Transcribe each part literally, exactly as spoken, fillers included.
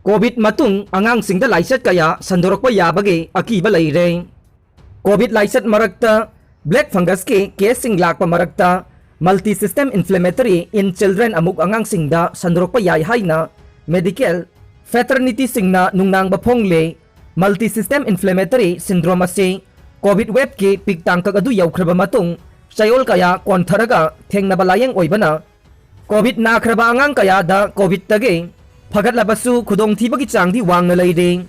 COVID ꯃꯇꯨꯡ ꯑꯉꯥꯡꯁꯤꯡꯗ ꯂꯥꯏꯆꯠ ꯀꯌꯥ ꯁꯟꯗꯣꯔꯛꯄ ꯌꯥꯕꯒꯤ ꯑꯀꯤꯕ ꯂꯩꯔꯦ꯫ COVID ꯂꯥꯏꯆꯠ ꯃꯔꯛꯇ black fungusꯀꯤ caseꯁꯤꯡ ꯂꯥꯛꯄ ꯃꯔꯛꯇ multisystem inflammatory in children ꯑꯃꯨꯛ ꯑꯉꯥꯡꯁꯤꯡꯗ ꯁꯟꯗꯣꯔꯛꯄ ꯌꯥꯏ ꯍꯥꯏꯅ medical fraternityꯁꯤꯡꯅ ꯅꯨꯡꯅꯥꯡꯕ ꯐꯣꯡꯂꯦ꯫ Multisystem inflammatory syndrome ꯑꯁꯤ COVID waveꯀꯤ peak ꯇꯥꯡꯀꯛ ꯑꯗꯨ ꯌꯧꯈ꯭ꯔꯕ ꯃꯇꯨꯡ ꯆꯌꯣꯜ ꯀꯌꯥ ꯀꯣꯟꯊꯔꯒ ꯊꯦꯡꯅꯕ ꯂꯥꯏꯌꯦꯡ ꯑꯣꯏꯕꯅ COVID ꯅꯥꯈ꯭ꯔꯕ ꯑꯉꯥꯡ ꯀꯌꯥꯗ COVIDꯇꯒꯤ ꯐꯒꯠꯂꯕꯁꯨ ꯈꯨꯗꯣꯡꯊꯤꯕꯒꯤ ꯆꯥꯡꯗꯤ ꯋꯥꯡꯅ ꯂꯩꯔꯤ꯫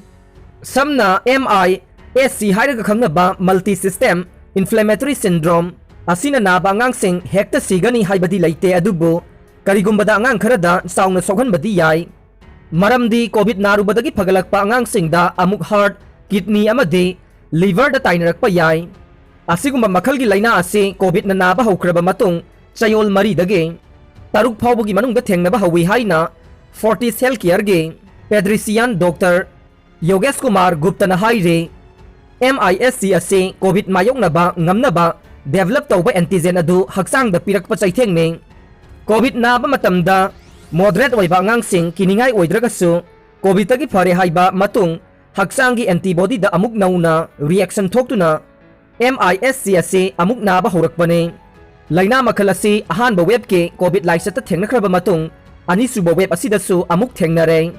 ꯁꯝꯅ MISC ꯍꯥꯏꯔꯒ ꯈꯪꯅꯕ multisystem inflammatory syndrome ꯑꯁꯤꯅ ꯅꯥꯕ ꯑꯉꯥꯡꯁꯤꯡ ꯍꯦꯛꯇ ꯁꯤꯒꯅꯤ ꯍꯥꯏꯕꯗꯤ ꯂꯩꯇꯦ, ꯑꯗꯨꯕꯨ ꯀꯔꯤꯒꯨꯝꯕꯗ ꯑꯉꯥꯡ ꯈꯔꯗ ꯆꯥꯎꯅ ꯁꯣꯛꯍꯟꯕꯗꯤ ꯌꯥꯏ꯫ ꯃꯔꯝꯗꯤ COVID ꯅꯥꯔꯨꯕꯗꯒꯤ ꯐꯒꯠꯂꯛꯄ ꯑꯉꯥꯡꯁꯤꯡꯗ ꯑꯃꯨꯛ heart, kidney ꯑꯃꯗꯤ liverꯗ ꯇꯥꯏꯅꯔꯛꯄ ꯌꯥꯏ꯫ ꯑꯁꯤꯒꯨꯝꯕ ꯃꯈꯜꯒꯤ ꯂꯥꯏꯅꯥ ꯑꯁꯤ COVIDꯅ ꯅꯥꯕ ꯍꯧꯈ꯭ꯔꯕ ꯃꯇꯨꯡ ꯆꯌꯣꯜ ꯃꯔꯤꯗꯒꯤ ꯇꯔꯨꯛ ꯐꯥꯎꯕꯒꯤ ꯃꯅꯨꯡꯗ ꯊꯦꯡꯅꯕ ꯍꯧꯏ ꯍꯥꯏꯅ Fortis Healthcareꯒꯤ pediatrician Doctor ꯌꯣꯒꯦꯁ ꯀꯨꯃꯥꯔ ꯒꯨꯞꯇꯅ ꯍꯥꯏꯔꯤ꯫ MISC ꯑꯁꯤ COVID ꯃꯥꯌꯣꯛꯅꯕ ꯉꯝꯅꯕ develop ꯇꯧꯕ antigen ꯑꯗꯨ ꯍꯛꯆꯥꯡꯗ ꯄꯤꯔꯛꯄ ꯆꯩꯊꯦꯡꯅꯤ꯫ COVID ꯅꯥꯕ ꯃꯇꯝꯗ moderate ꯑꯣꯏꯕ ꯑꯉꯥꯡꯁꯤꯡ ꯀꯤꯅꯤꯡꯉꯥꯏ ꯑꯣꯏꯗ꯭ꯔꯒꯁꯨ, COVIDꯇꯒꯤ ꯐꯔꯦ ꯍꯥꯏꯕ ꯃꯇꯨꯡ ꯍꯛꯆꯥꯡꯒꯤ antibodyꯗ ꯑꯃꯨꯛ ꯅꯧꯅ reaction ꯊꯣꯛꯇꯨꯅ MISC ꯑꯁꯤ ꯑꯃꯨꯛ ꯅꯥꯕ ꯍꯧꯔꯛꯄꯅꯤ꯫ ꯂꯥꯏꯅꯥ ꯃꯈꯜ ꯑꯁꯤ ꯑꯍꯥꯟꯕ waveꯀꯤ COVID ꯂꯥꯏꯆꯠꯇ ꯊꯦꯡꯅꯈ꯭ꯔꯕ ꯃꯇꯨꯡ, ꯑꯅꯤꯁꯨꯕ wave ꯑꯁꯤꯗꯁꯨ ꯑꯃꯨꯛ ꯊꯦꯡꯅꯔꯦ꯫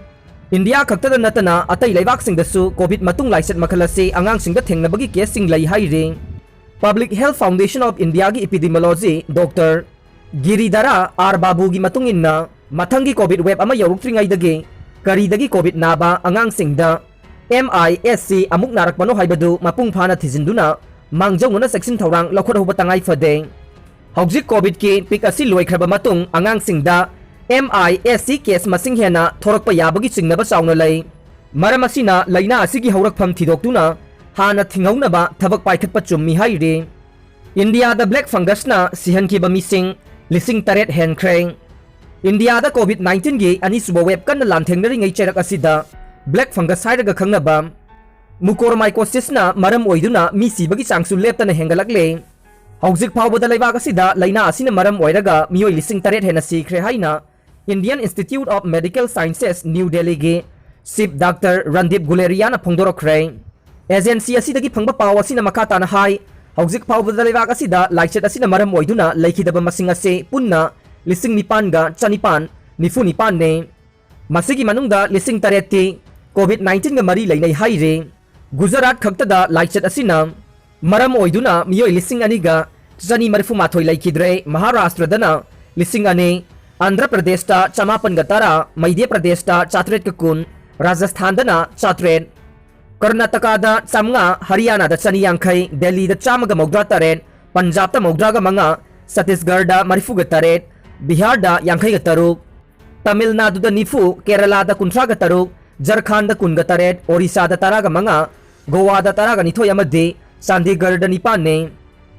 ꯏꯟꯗꯤꯌꯥ ꯈꯛꯇꯗ ꯅꯠꯇꯅ ꯑꯇꯩ ꯂꯩꯕꯥꯛꯁꯤꯡꯗꯁꯨ COVID ꯃꯇꯨꯡ ꯂꯥꯏꯆꯠ ꯃꯈꯜ ꯑꯁꯤ ꯑꯉꯥꯡꯁꯤꯡꯗ ꯊꯦꯡꯅꯕꯒꯤ caseꯁꯤꯡ ꯂꯩ ꯍꯥꯏꯔꯤ꯫ Public Health Foundation of Indiaꯒꯤ epidemiology Doctor ꯒꯤꯔꯤꯙꯔꯥ ꯑꯥꯔ ꯕꯥꯕꯨꯒꯤ ꯃꯇꯨꯡ ꯏꯟꯅ, ꯃꯊꯪꯒꯤ COVID wave ꯑꯃ ꯌꯧꯔꯛꯇ꯭ꯔꯤꯉꯩꯗꯒꯤ ꯀꯔꯤꯗꯒꯤ COVID ꯅꯥꯕ ꯑꯉꯥꯡꯁꯤꯡꯗ MISC ꯑꯃꯨꯛ ꯅꯥꯔꯛꯄꯅꯣ ꯍꯥꯏꯕꯗꯨ ꯃꯄꯨꯡ ꯐꯥꯅ ꯊꯤꯖꯤꯟꯗꯨꯅ ꯃꯥꯡꯖꯧꯅꯅ ꯆꯦꯛꯁꯤꯟ ꯊꯧꯔꯥꯡ ꯂꯧꯈꯠꯍꯧꯕ ꯇꯉꯥꯏ ꯐꯗꯦ꯫ ꯍꯧꯖꯤꯛ COVIDꯀꯤ peak ꯑꯁꯤ ꯂꯣꯏꯈ꯭ꯔꯕ ꯃꯇꯨꯡ ꯑꯉꯥꯡꯁꯤꯡꯗ MISC case ꯃꯁꯤꯡ ꯍꯦꯟꯅ ꯊꯣꯔꯛꯄ ꯌꯥꯕꯒꯤ ꯆꯤꯡꯅꯕ ꯆꯥꯎꯅ ꯂꯩ꯫ ꯃꯔꯝ ꯑꯁꯤꯅ ꯂꯥꯏꯅꯥ ꯑꯁꯤꯒꯤ ꯍꯧꯔꯛꯐꯝ ꯊꯤꯗꯣꯛꯇꯨꯅ ꯍꯥꯟꯅ ꯊꯤꯡꯍꯧꯅꯕ ꯊꯕꯛ ꯄꯥꯏꯈꯠꯄ ꯆꯨꯝꯃꯤ ꯍꯥꯏꯔꯤ꯫ ꯏꯟꯗꯤꯌꯥꯗ black fungusꯅ ꯁꯤꯍꯟꯈꯤꯕ ꯃꯤꯁꯤꯡ ꯂꯤꯁꯤꯡ ꯇꯔꯦꯠ ꯍꯦꯟꯈ꯭ꯔꯦ꯫ ꯏꯟꯗꯤꯌꯥꯗ COVID nineteenꯒꯤ ꯑꯅꯤꯁꯨꯕ wave ꯀꯟꯅ ꯂꯥꯟꯊꯦꯡꯅꯔꯤꯉꯩ ꯆꯩꯔꯛ ꯑꯁꯤꯗ black fungus ꯍꯥꯏꯔꯒ ꯈꯪꯅꯕ Mucormycosisꯅ ꯃꯔꯝ ꯑꯣꯏꯗꯨꯅ ꯃꯤ ꯁꯤꯕꯒꯤ ꯆꯥꯡꯁꯨ ꯂꯦꯞꯇꯅ ꯍꯦꯟꯒꯠꯂꯛꯂꯦ꯫ ꯍꯧꯖꯤꯛ ꯐꯥꯎꯕꯗ ꯂꯩꯕꯥꯛ ꯑꯁꯤꯗ ꯂꯥꯏꯅꯥ ꯑꯁꯤꯅ ꯃꯔꯝ ꯑꯣꯏꯔꯒ ꯃꯤꯑꯣꯏ ꯂꯤꯁꯤꯡ ꯇꯔꯦꯠ ꯍꯦꯟꯅ ꯁꯤꯈ꯭ꯔꯦ ꯍꯥꯏꯅ Indian Institute of Medical Sciences, New Delhiꯒꯤ Chief Doctor Randeep Guleriaꯅ ꯐꯣꯡꯗꯣꯔꯛꯈ꯭ꯔꯦ꯫ Agency ꯑꯁꯤꯗꯒꯤ ꯐꯪꯕ ꯄꯥꯎ ꯑꯁꯤꯅ ꯃꯈꯥ ꯇꯥꯅ ꯍꯥꯏ, ꯍꯧꯖꯤꯛ ꯐꯥꯎꯕꯗ ꯂꯩꯕꯥꯛ ꯑꯁꯤꯗ ꯂꯥꯏꯆꯠ ꯑꯁꯤꯅ ꯃꯔꯝ ꯑꯣꯏꯗꯨꯅ ꯂꯩꯈꯤꯗꯕ ꯃꯁꯤꯡ ꯑꯁꯤ ꯄꯨꯟꯅ ꯂꯤꯁꯤꯡ ꯅꯤꯄꯥꯟꯒ ꯆꯅꯤꯄꯥꯟ ꯅꯤꯐꯨ ꯅꯤꯄꯥꯟꯅꯦ꯫ ꯃꯁꯤꯒꯤ ꯃꯅꯨꯡꯗ ꯂꯤꯁꯤꯡ ꯇꯔꯦꯠꯇꯤ COVID nineteenꯒ ꯃꯔꯤ ꯂꯩꯅꯩ ꯍꯥꯏꯔꯤ꯫ ꯒꯨꯖꯔꯥꯠ ꯈꯛꯇꯗ ꯂꯥꯏꯆꯠ ꯑꯁꯤꯅ ꯃꯔꯝ ꯑꯣꯏꯗꯨꯅ ꯃꯤꯑꯣꯏ ꯂꯤꯁꯤꯡ ꯑꯅꯤꯒ ꯆꯅꯤ ꯃꯔꯤꯐꯨ ꯃꯥꯊꯣꯏ ꯂꯩꯈꯤꯗ꯭ꯔꯦ꯫ ꯃꯍꯥꯔꯥꯁꯇ꯭ꯔꯗꯅ ꯂꯤꯁꯤꯡ ꯑꯅꯤ, ꯑꯟꯙ꯭ꯔ ꯄ꯭ꯔꯗꯦꯁꯇ ꯆꯃꯥꯄꯟꯒ ꯇꯔꯥ, ꯃꯩꯙ꯭ꯌ ꯄ꯭ꯔꯗꯦꯁꯇ ꯆꯥꯇ꯭ꯔꯦꯠꯀ ꯀꯨꯟ, ꯔꯥꯖꯁꯊꯥꯟꯗꯅ ꯆꯥꯇ꯭ꯔꯦꯠ, ꯀꯔꯅꯥꯇꯀꯥꯗ ꯆꯥꯃꯉꯥ, ꯍꯔꯤꯌꯥꯅꯥꯗ ꯆꯅꯤ ꯌꯥꯡꯈꯩ, ꯗꯦꯜꯂꯤꯗ ꯆꯥꯝꯃꯒ ꯃꯧꯗ꯭ꯔꯥ ꯇꯔꯦꯠ, ꯄꯟꯖꯥꯕꯇ ꯃꯧꯗ꯭ꯔꯥꯒ ꯃꯉꯥ, ꯆꯇꯤꯁꯒꯔꯗ ꯃꯔꯤꯐꯨꯒ ꯇꯔꯦꯠ, ꯕꯤꯍꯥꯔꯗ ꯌꯥꯡꯈꯩꯒ ꯇꯔꯨꯛ, ꯇꯥꯃꯤꯜ ꯅꯥꯗꯨꯗ ꯅꯤꯐꯨ, ꯀꯦꯔꯂꯥꯗ ꯀꯨꯟꯊ꯭ꯔꯥꯒ ꯇꯔꯨꯛ, ꯖꯔꯈꯥꯟꯗ ꯀꯨꯟꯒ ꯇꯔꯦꯠ, ꯑꯣꯔꯤꯁꯥꯗ ꯇꯔꯥꯒ ꯃꯉꯥ, ꯒꯣꯋꯥꯗ ꯇꯔꯥꯒ ꯅꯤꯊꯣꯏ ꯑꯃꯗꯤ ꯆꯥꯟꯗꯤꯒꯔꯗ ꯅꯤꯄꯥꯟꯅꯤ꯫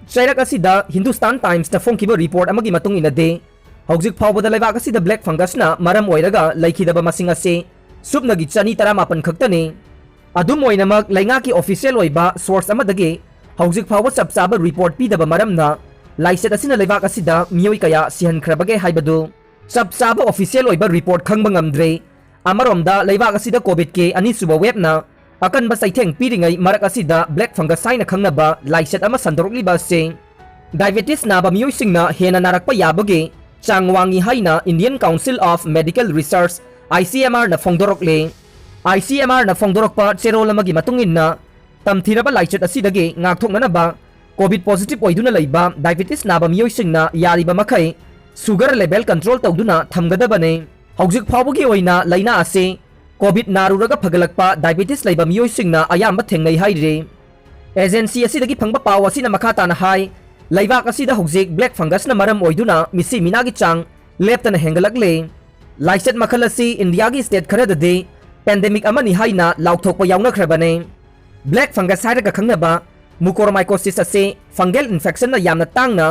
ꯆꯩꯔꯛ ꯑꯁꯤꯗ ꯍꯤꯟꯗꯨꯁꯇꯥꯟ ꯇꯥꯏꯝꯁꯇ ꯐꯣꯡꯈꯤꯕ ꯔꯤꯄꯣꯔꯠ ꯑꯃꯒꯤ ꯃꯇꯨꯡ ꯏꯟꯅꯗꯤ, ꯍꯧꯖꯤꯛ ꯐꯥꯎꯕꯗ ꯂꯩꯕꯥꯛ ꯑꯁꯤꯗ ꯕ꯭ꯂꯦꯛ ꯐꯪꯒꯁꯅ ꯃꯔꯝ ꯑꯣꯏꯔꯒ ꯂꯩꯈꯤꯗꯕ ꯃꯁꯤꯡ ꯑꯁꯤ ꯁꯨꯞꯅꯒꯤ ꯆꯅꯤ ꯇꯔꯥꯃꯥꯄꯟ ꯈꯛꯇꯅꯤ꯫ ꯑꯗꯨꯝ ꯑꯣꯏꯅꯃꯛ, ꯂꯩꯉꯥꯛꯀꯤ ꯑꯣꯐꯤꯁꯤꯌꯦꯜ ꯑꯣꯏꯕ ꯁꯣꯔꯁ ꯑꯃꯗꯒꯤ ꯍꯧꯖꯤꯛ ꯐꯥꯎꯕ ꯆꯞ ꯆꯥꯕ ꯔꯤꯄꯣꯔꯠ ꯄꯤꯗꯕ ꯃꯔꯝꯅ ꯂꯥꯏꯆꯠ ꯑꯁꯤꯅ ꯂꯩꯕꯥꯛ ꯑꯁꯤꯗ ꯃꯤꯑꯣꯏ ꯀꯌꯥ ꯁꯤꯍꯟꯈ꯭ꯔꯕꯒꯦ ꯍꯥꯏꯕꯗꯨ ꯆꯞ ꯆꯥꯕ ꯑꯣꯐꯤꯁꯤꯌꯦꯜ ꯑꯣꯏꯕ ꯔꯤꯄꯣꯔꯠ ꯈꯪꯕ ꯉꯝꯗ꯭ꯔꯤ꯫ ꯑꯃꯔꯣꯝꯗ, ꯂꯩꯕꯥꯛ ꯑꯁꯤꯗ ꯀꯣꯚꯤꯗꯀꯤ ꯑꯅꯤꯁꯨꯕ ꯋꯦꯕꯅ ꯑꯀꯟꯕ ꯆꯩꯊꯦꯡ ꯄꯤꯔꯤꯉꯩ ꯃꯔꯛ ꯑꯁꯤꯗ, ꯕ꯭ꯂꯦꯛ ꯐꯪꯒꯁ ꯍꯥꯏꯅ ꯈꯪꯅꯕ ꯂꯥꯏꯆꯠ ꯑꯃ ꯁꯟꯗꯣꯔꯛꯂꯤꯕ ꯑꯁꯤ ꯗꯥꯏꯕꯦꯇꯤꯁ ꯅꯥꯕ ꯃꯤꯑꯣꯏꯁꯤꯡꯅ ꯍꯦꯟꯅ ꯅꯥꯔꯛꯄ ꯌꯥꯕꯒꯤ ꯆꯥꯡ ꯋꯥꯡꯏ ꯍꯥꯏꯅ Indian Council of Medical Research, ICMRꯅ ꯐꯣꯡꯗꯣꯔꯛꯂꯤ꯫ ICMRꯅ ꯐꯣꯡꯗꯣꯔꯛꯄ ꯆꯦꯔꯣꯜ ꯑꯃꯒꯤ ꯃꯇꯨꯡ ꯏꯟꯅ, ꯇꯝꯊꯤꯔꯕ ꯂꯥꯏꯆꯠ ꯑꯁꯤꯗꯒꯤ ꯉꯥꯛꯊꯣꯛꯅꯅꯕ COVID positive ꯑꯣꯏꯗꯨꯅ ꯂꯩꯕ ꯗꯥꯏꯕꯦꯇꯤꯁ ꯅꯥꯕ ꯃꯤꯑꯣꯏꯁꯤꯡꯅ ꯌꯥꯔꯤꯕ ꯃꯈꯩ sugar level control ꯇꯧꯗꯨꯅ ꯊꯝꯒꯗꯕꯅꯤ꯫ ꯍꯧꯖꯤꯛ ꯐꯥꯎꯕꯒꯤ ꯑꯣꯏꯅ ꯂꯥꯏꯅꯥ ꯑꯁꯤ COVID ꯅꯥꯔꯨꯔꯒ ꯐꯒꯠꯂꯛꯄ ꯗꯥꯏꯕꯦꯇꯤꯁ ꯂꯩꯕ ꯃꯤꯑꯣꯏꯁꯤꯡꯅ ꯑꯌꯥꯝꯕ ꯊꯦꯡꯅꯩ ꯍꯥꯏꯔꯤ꯫ Agency ꯑꯁꯤꯗꯒꯤ ꯐꯪꯕ ꯄꯥꯎ ꯑꯁꯤꯅ ꯃꯈꯥ ꯇꯥꯅ ꯍꯥꯏ, ꯂꯩꯕꯥꯛ ꯑꯁꯤꯗ ꯍꯧꯖꯤꯛ ꯕ꯭ꯂꯦꯛ ꯐꯪꯒꯁꯅ ꯃꯔꯝ ꯑꯣꯏꯗꯨꯅ ꯃꯤꯁꯤ ꯃꯤꯅꯥꯒꯤ ꯆꯥꯡ ꯂꯦꯞꯇꯅ ꯍꯦꯟꯒꯠꯂꯛꯂꯤ꯫ ꯂꯥꯏꯆꯠ ꯃꯈꯜ ꯑꯁꯤ ꯏꯟꯗꯤꯌꯥꯒꯤ state ꯈꯔꯗꯗꯤ pandemic ꯑꯃꯅꯤ ꯍꯥꯏꯅ ꯂꯥꯎꯊꯣꯛꯄ ꯌꯥꯎꯅꯈ꯭ꯔꯕꯅꯤ꯫ ꯕ꯭ꯂꯦꯛ ꯐꯪꯒꯁ ꯍꯥꯏꯔꯒ ꯈꯪꯅꯕ mucormycosis ꯑꯁꯤ fungal infectionꯅ ꯌꯥꯝꯅ ꯇꯥꯡꯅ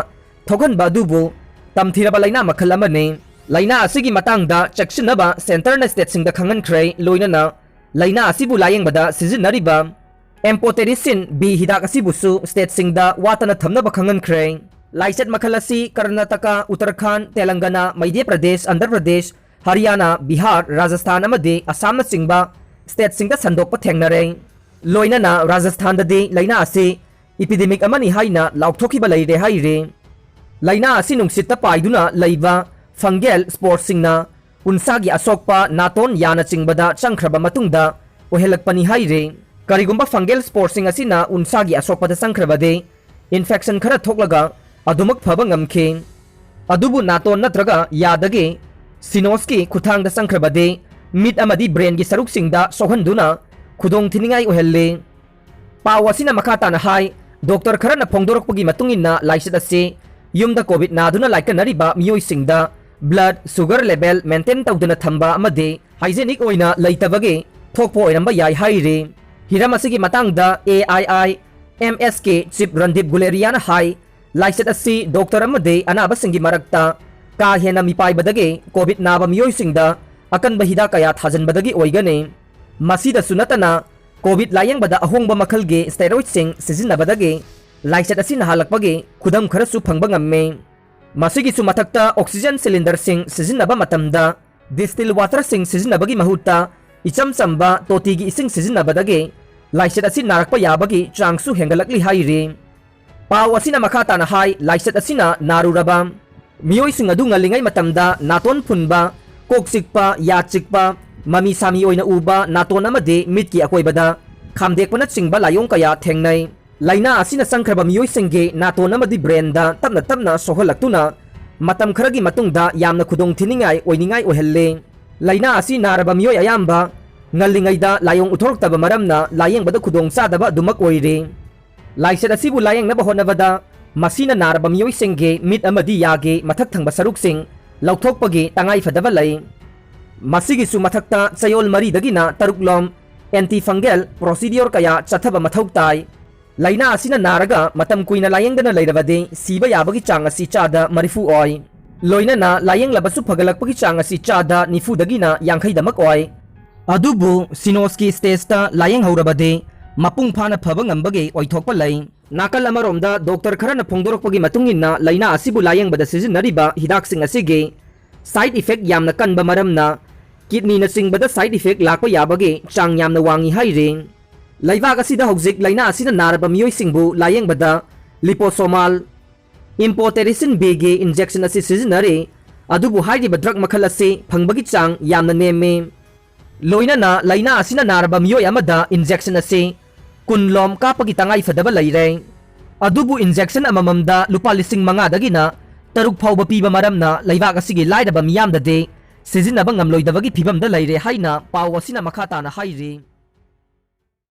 ꯊꯣꯛꯍꯟꯕ ꯑꯗꯨꯕꯨ ꯇꯝꯊꯤꯔꯕ ꯂꯥꯏꯅꯥ ꯃꯈꯜ ꯑꯃꯅꯤ꯫ ꯂꯥꯏꯅꯥ ꯑꯁꯤꯒꯤ ꯃꯇꯥꯡꯗ ꯆꯦꯛꯁꯤꯟꯅꯕ centreꯅ stateꯁꯤꯡꯗ ꯈꯪꯍꯟꯈ꯭ꯔꯦ, ꯂꯣꯏꯅꯅ ꯂꯥꯏꯅꯥ ꯑꯁꯤꯕꯨ ꯂꯥꯌꯦꯡꯕꯗ ꯁꯤꯖꯤꯟꯅꯔꯤꯕ amphotericin B ꯍꯤꯗꯥꯛ ꯑꯁꯤꯕꯨꯁꯨ stateꯁꯤꯡꯗ ꯋꯥꯠꯇꯅ ꯊꯝꯅꯕ ꯈꯪꯍꯟꯈ꯭ꯔꯦ꯫ ꯂꯥꯏꯆꯠ ꯃꯈꯜ ꯑꯁꯤ ꯀꯔꯅꯥꯇꯀꯥ, ꯎꯠꯇꯔꯈꯥꯟꯗ, ꯇꯦꯂꯪꯒꯅꯥ, ꯃꯙ꯭ꯌ ꯄ꯭ꯔꯗꯦꯁ, ꯑꯟꯙ꯭ꯔ ꯄ꯭ꯔꯗꯦꯁ, ꯍꯔꯤꯌꯥꯅꯥ, ꯕꯤꯍꯥꯔ, ꯔꯥꯖꯁꯊꯥꯟ ꯑꯃꯗꯤ ꯑꯁꯥꯝꯅꯆꯤꯡꯕ stateꯁꯤꯡꯗ ꯁꯟꯗꯣꯛꯄ ꯊꯦꯡꯅꯔꯦ꯫ ꯂꯣꯏꯅꯅ ꯔꯥꯖꯁꯊꯥꯟꯗꯗꯤ ꯂꯥꯏꯅꯥ ꯑꯁꯤ epidemic ꯑꯃꯅꯤ ꯍꯥꯏꯅ ꯂꯥꯎꯊꯣꯛꯈꯤꯕ ꯂꯩꯔꯦ ꯍꯥꯏꯔꯤ꯫ ꯂꯥꯏꯅꯥ ꯑꯁꯤ ꯅꯨꯡꯁꯤꯠꯇ ꯄꯥꯏꯗꯨꯅ ꯂꯩꯕ fungal sporesꯁꯤꯡꯅ ꯎꯟꯁꯥꯒꯤ ꯑꯁꯣꯛꯄ, ꯅꯥꯇꯣꯟ, ꯌꯥꯅꯆꯤꯡꯕꯗ ꯆꯪꯈ꯭ꯔꯕ ꯃꯇꯨꯡꯗ ꯑꯣꯏꯍꯜꯂꯛꯄꯅꯤ ꯍꯥꯏꯔꯤ꯫ ꯀꯔꯤꯒꯨꯝꯕ fungal sporesꯁꯤꯡ ꯑꯁꯤꯅ ꯎꯟꯁꯥꯒꯤ ꯑꯁꯣꯛꯄꯗ ꯆꯪꯈ꯭ꯔꯕꯗꯤ infection ꯈꯔ ꯊꯣꯛꯂꯒ ꯑꯗꯨꯃꯛ ꯐꯕ ꯉꯝꯈꯤ꯫ ꯑꯗꯨꯕꯨ ꯅꯥꯇꯣꯟ ꯅꯠꯇ꯭ꯔꯒ ꯌꯥꯗꯒꯤ cynosꯀꯤ ꯈꯨꯠꯊꯥꯡꯗ ꯆꯪꯈ꯭ꯔꯕꯗꯤ ꯃꯤꯠ ꯑꯃꯗꯤ brainꯒꯤ ꯁꯔꯨꯛꯁꯤꯡꯗ ꯁꯣꯛꯍꯟꯗꯨꯅ ꯈꯨꯗꯣꯡ ꯊꯤꯅꯤꯡꯉꯥꯏ ꯑꯣꯏꯍꯜꯂꯤ꯫ ꯄꯥꯎ ꯑꯁꯤꯅ ꯃꯈꯥ ꯇꯥꯅ ꯍꯥꯏ, doctor ꯈꯔꯅ ꯐꯣꯡꯗꯣꯔꯛꯄꯒꯤ ꯃꯇꯨꯡ ꯏꯟꯅ ꯂꯥꯏꯆꯠ ꯑꯁꯤ ꯌꯨꯝꯗ COVID ꯅꯥꯗꯨꯅ ꯂꯥꯏꯀꯠꯅꯔꯤꯕ ꯃꯤꯑꯣꯏꯁꯤꯡꯗ blood sugar level maintain ꯇꯧꯗꯅ ꯊꯝꯕ ꯑꯃꯗꯤ hygienic ꯑꯣꯏꯅ ꯂꯩꯇꯕꯒꯤ ꯊꯣꯛꯄ ꯑꯣꯏꯔꯝꯕ ꯌꯥꯏ ꯍꯥꯏꯔꯤ꯫ ꯍꯤꯔꯝ ꯑꯁꯤꯒꯤ ꯃꯇꯥꯡꯗ A I I M Sꯀꯤ chief Randeep ꯒꯨꯂꯦꯔꯤꯌꯥꯅ ꯍꯥꯏ, ꯂꯥꯏꯆꯠ ꯑꯁꯤ doctor ꯑꯃꯗꯤ ꯑꯅꯥꯕꯁꯤꯡꯒꯤ ꯃꯔꯛꯇ ꯀꯥ ꯍꯦꯟꯅ ꯃꯤꯄꯥꯏꯕꯗꯒꯤ COVID ꯅꯥꯕ ꯃꯤꯑꯣꯏꯁꯤꯡꯗ ꯑꯀꯟꯕ ꯍꯤꯗꯥꯛ ꯀꯌꯥ ꯊꯥꯖꯤꯟꯕꯗꯒꯤ ꯑꯣꯏꯒꯅꯤ꯫ ꯃꯁꯤꯗꯁꯨ ꯅꯠꯇꯅ, COVID ꯂꯥꯌꯦꯡꯕꯗ ꯑꯍꯣꯡꯕ ꯃꯈꯜꯒꯤ steroidꯁꯤꯡ ꯁꯤꯖꯤꯟꯅꯕꯗꯒꯤ ꯂꯥꯏꯆꯠ ꯑꯁꯤ ꯅꯥꯍꯜꯂꯛꯄꯒꯤ ꯈꯨꯗꯝ ꯈꯔꯁꯨ ꯐꯪꯕ ꯉꯝꯃꯤ꯫ ꯃꯁꯤꯒꯤꯁꯨ ꯃꯊꯛꯇ, oxygen cylinderꯁꯤꯡ ꯁꯤꯖꯤꯟꯅꯕ ꯃꯇꯝꯗ distilled waterꯁꯤꯡ ꯁꯤꯖꯤꯟꯅꯕꯒꯤ ꯃꯍꯨꯠꯇ ꯏꯆꯝ ꯆꯝꯕ ꯇꯣꯇꯤꯒꯤ ꯏꯁꯤꯡ ꯁꯤꯖꯤꯟꯅꯕꯗꯒꯤ ꯂꯥꯏꯆꯠ ꯑꯁꯤ ꯅꯥꯔꯛꯄ ꯌꯥꯕꯒꯤ ꯆꯥꯡꯁꯨ ꯍꯦꯟꯒꯠꯂꯛꯂꯤ ꯍꯥꯏꯔꯤ꯫ ꯄꯥꯎ ꯑꯁꯤꯅ ꯃꯈꯥ ꯇꯥꯅ ꯍꯥꯏ, ꯂꯥꯏꯆꯠ ꯑꯁꯤꯅ ꯅꯥꯔꯨꯔꯕ ꯃꯤꯑꯣꯏꯁꯤꯡ ꯑꯗꯨ ꯉꯜꯂꯤꯉꯩ ꯃꯇꯝꯗ ꯅꯥꯇꯣꯟ ꯐꯨꯟꯕ, ꯀꯣꯛ ꯆꯤꯛꯄ, ꯌꯥ ꯆꯤꯛꯄ, ꯃꯃꯤ ꯁꯥꯃꯤ ꯑꯣꯏꯅ ꯎꯕ, ꯅꯥꯇꯣꯟ ꯑꯃꯗꯤ ꯃꯤꯠꯀꯤ ꯑꯀꯣꯏꯕꯗ ꯈꯥꯝꯗꯦꯛꯄꯅꯆꯤꯡꯕ ꯂꯥꯏꯑꯣꯡ ꯀꯌꯥ ꯊꯦꯡꯅꯩ꯫ ꯂꯥꯏꯅꯥ ꯑꯁꯤꯅ ꯆꯪꯈ꯭ꯔꯕ ꯃꯤꯑꯣꯏꯁꯤꯡꯒꯤ ꯅꯥꯇꯣꯟ ꯑꯃꯗꯤ brainꯗ ꯇꯞꯅ ꯇꯞꯅ ꯁꯣꯛꯍꯜꯂꯛꯇꯨꯅ ꯃꯇꯝ ꯈꯔꯒꯤ ꯃꯇꯨꯡꯗ ꯌꯥꯝꯅ ꯈꯨꯗꯣꯡ ꯊꯤꯅꯤꯡꯉꯥꯏ ꯑꯣꯏꯅꯤꯡꯉꯥꯏ ꯑꯣꯏꯍꯜꯂꯤ꯫ ꯂꯥꯏꯅꯥ ꯑꯁꯤ ꯅꯥꯔꯕ ꯃꯤꯑꯣꯏ ꯑꯌꯥꯝꯕ ꯉꯜꯂꯤꯉꯩꯗ ꯂꯥꯏꯑꯣꯡ ꯎꯠꯊꯣꯔꯛꯇꯕ ꯃꯔꯝꯅ ꯂꯥꯌꯦꯡꯕꯗ ꯈꯨꯗꯣꯡ ꯆꯥꯗꯕ ꯑꯗꯨꯃꯛ ꯑꯣꯏꯔꯤ꯫ ꯂꯥꯏꯆꯠ ꯑꯁꯤꯕꯨ ꯂꯥꯌꯦꯡꯅꯕ ꯍꯣꯠꯅꯕꯗ ꯃꯁꯤꯅ ꯅꯥꯔꯕ ꯃꯤꯑꯣꯏꯁꯤꯡꯒꯤ ꯃꯤꯠ ꯑꯃꯗꯤ ꯌꯥꯒꯤ ꯃꯊꯛ ꯊꯪꯕ ꯁꯔꯨꯛꯁꯤꯡ ꯂꯧꯊꯣꯛꯄꯒꯤ ꯇꯉꯥꯏꯐꯗꯕ ꯂꯩ꯫ ꯃꯁꯤꯒꯤꯁꯨ ꯃꯊꯛꯇ ꯆꯌꯣꯜ ꯃꯔꯤꯗꯒꯤꯅ ꯇꯔꯨꯛ ꯂꯣꯝ antifungal procedure ꯀꯌꯥ ꯆꯠꯊꯕ ꯃꯊꯧ ꯇꯥꯏ꯫ ꯂꯥꯏꯅꯥ ꯑꯁꯤꯅ ꯅꯥꯔꯒ ꯃꯇꯝ ꯀꯨꯏꯅ ꯂꯥꯌꯦꯡꯗꯅ ꯂꯩꯔꯕꯗꯤ ꯁꯤꯕ ꯌꯥꯕꯒꯤ ꯆꯥꯡ ꯑꯁꯤ ꯆꯥꯗ ꯃꯔꯤꯐꯨ ꯑꯣꯏ꯫ ꯂꯣꯏꯅꯅ ꯂꯥꯌꯦꯡꯂꯕꯁꯨ ꯐꯒꯠꯂꯛꯄꯒꯤ ꯆꯥꯡ ꯑꯁꯤ ꯆꯥꯗ ꯅꯤꯐꯨꯗꯒꯤꯅ ꯌꯥꯡꯈꯩꯗꯃꯛ ꯑꯣꯏ꯫ ꯑꯗꯨꯕꯨ cynosꯀꯤ stageꯇ ꯂꯥꯌꯦꯡꯍꯧꯔꯕꯗꯤ ꯃꯄꯨꯡ ꯐꯥꯅ ꯐꯕ ꯉꯝꯕꯒꯤ ꯑꯣꯏꯊꯣꯛꯄ ꯂꯩ꯫ ꯅꯥꯀꯜ ꯑꯃꯔꯣꯝꯗ, doctor ꯈꯔꯅ ꯐꯣꯡꯗꯣꯔꯛꯄꯒꯤ ꯃꯇꯨꯡ ꯏꯟꯅ, ꯂꯥꯏꯅꯥ ꯑꯁꯤꯕꯨ ꯂꯥꯌꯦꯡꯕꯗ ꯁꯤꯖꯤꯟꯅꯔꯤꯕ ꯍꯤꯗꯥꯛꯁꯤꯡ ꯑꯁꯤꯒꯤ Side effect ꯌꯥꯝꯅ ꯀꯟꯕ ꯃꯔꯝꯅ kidney ꯅꯆꯤꯡꯕꯗ side effect ꯂꯥꯛꯄ ꯌꯥꯕꯒꯤ ꯆꯥꯡ ꯌꯥꯝꯅ ꯋꯥꯡꯏ ꯍꯥꯏꯔꯤ꯫ ꯂꯩꯕꯥꯛ ꯑꯁꯤꯗ ꯍꯧꯖꯤꯛ ꯂꯥꯏꯅꯥ ꯑꯁꯤꯅ ꯅꯥꯔꯕ ꯃꯤꯑꯣꯏꯁꯤꯡꯕꯨ ꯂꯥꯌꯦꯡꯕꯗ liposomal amphotericin B ꯒꯤ injection ꯑꯁꯤ ꯁꯤꯖꯤꯟꯅꯔꯤ꯫ ꯑꯗꯨꯕꯨ ꯍꯥꯏꯔꯤꯕ drug ꯃꯈꯜ ꯑꯁꯤ ꯐꯪꯕꯒꯤ ꯆꯥꯡ ꯌꯥꯝꯅ ꯅꯦꯝꯃꯤ꯫ ꯂꯣꯏꯅꯅ ꯂꯥꯏꯅꯥ ꯑꯁꯤꯅ ꯅꯥꯔꯕ ꯃꯤꯑꯣꯏ ꯑꯃꯗ injection ꯑꯁꯤ ꯀꯨꯟ ꯂꯣꯝ ꯀꯥꯞꯄꯒꯤ ꯇꯉꯥꯏ ꯐꯗꯕ ꯂꯩꯔꯦ꯫ ꯑꯗꯨꯕꯨ injection ꯑꯃꯃꯝꯗ ꯂꯨꯄꯥ ꯂꯤꯁꯤꯡ ꯃꯉꯥꯗꯒꯤꯅ ꯇꯔꯨꯛ ꯐꯥꯎꯕ ꯄꯤꯕ ꯃꯔꯝꯅ ꯂꯩꯕꯥꯛ ꯑꯁꯤꯒꯤ ꯂꯥꯏꯔꯕ ꯃꯤꯌꯥꯝꯗꯗꯤ ꯁꯤꯖꯤꯟꯅꯕ ꯉꯝꯂꯣꯏꯗꯕꯒꯤ ꯐꯤꯚꯝꯗ ꯂꯩꯔꯦ ꯍꯥꯏꯅ ꯄꯥꯎ ꯑꯁꯤꯅ ꯃꯈꯥ ꯇꯥꯅ ꯍꯥꯏꯔꯤ꯫